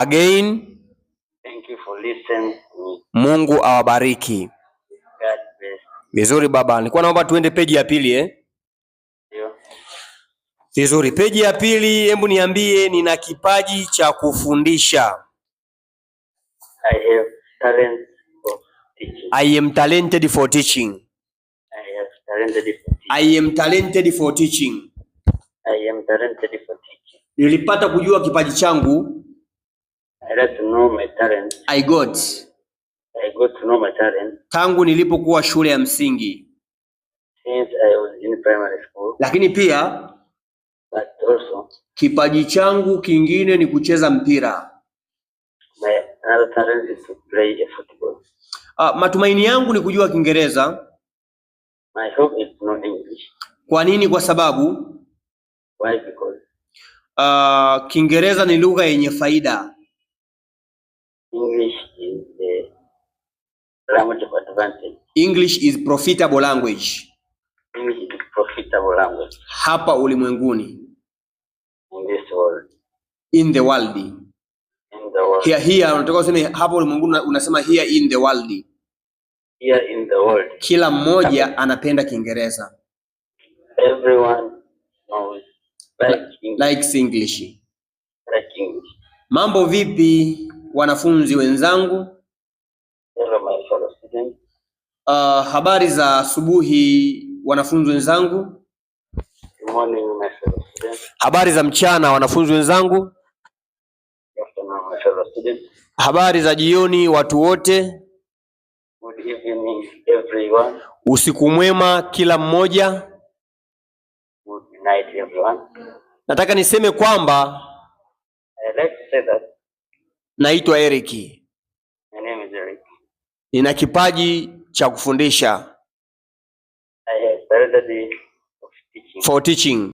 Again. Thank you for listening to me. Mungu awabariki. God bless. Vizuri baba, nilikuwa naomba tuende peji ya pili, eh? You. Vizuri, peji ya pili, hebu niambie, nina kipaji cha kufundisha. I have talent for teaching. I am talented for teaching. I have talented for teaching. I am talented for teaching. I am talented for teaching. Nilipata kujua kipaji changu. I like to know my talent. I got I got to know my talent tangu nilipokuwa shule ya msingi, since I was in primary school. Lakini pia But also kipaji changu kingine ni kucheza mpira. My another talent is to play a football. Matumaini yangu ni kujua Kiingereza. My hope is to know English. Kwa nini? Kwa sababu Why? Because Kiingereza ni lugha yenye faida. English is the language of advantage. English is profitable language. English is profitable language hapa ulimwenguni. In this world. In the world. In the world. Here, here unataka useme hapa ulimwenguni, unasema here in the world. Here in the world. Kila mmoja anapenda Kiingereza. Everyone knows like English. Likes English. Like English. Mambo vipi, wanafunzi wenzangu? Hello, my fellow students. Habari za asubuhi, wanafunzi wenzangu. Good morning, my fellow students. Habari za mchana, wanafunzi wenzangu. Good afternoon, my fellow students. Habari za jioni, watu wote. Good evening, everyone. Usiku mwema kila mmoja. Good night, everyone. Nataka niseme kwamba I'd like to say that naitwa Eric. My name is Eric. Nina kipaji cha kufundisha. I have talent of teaching. For teaching.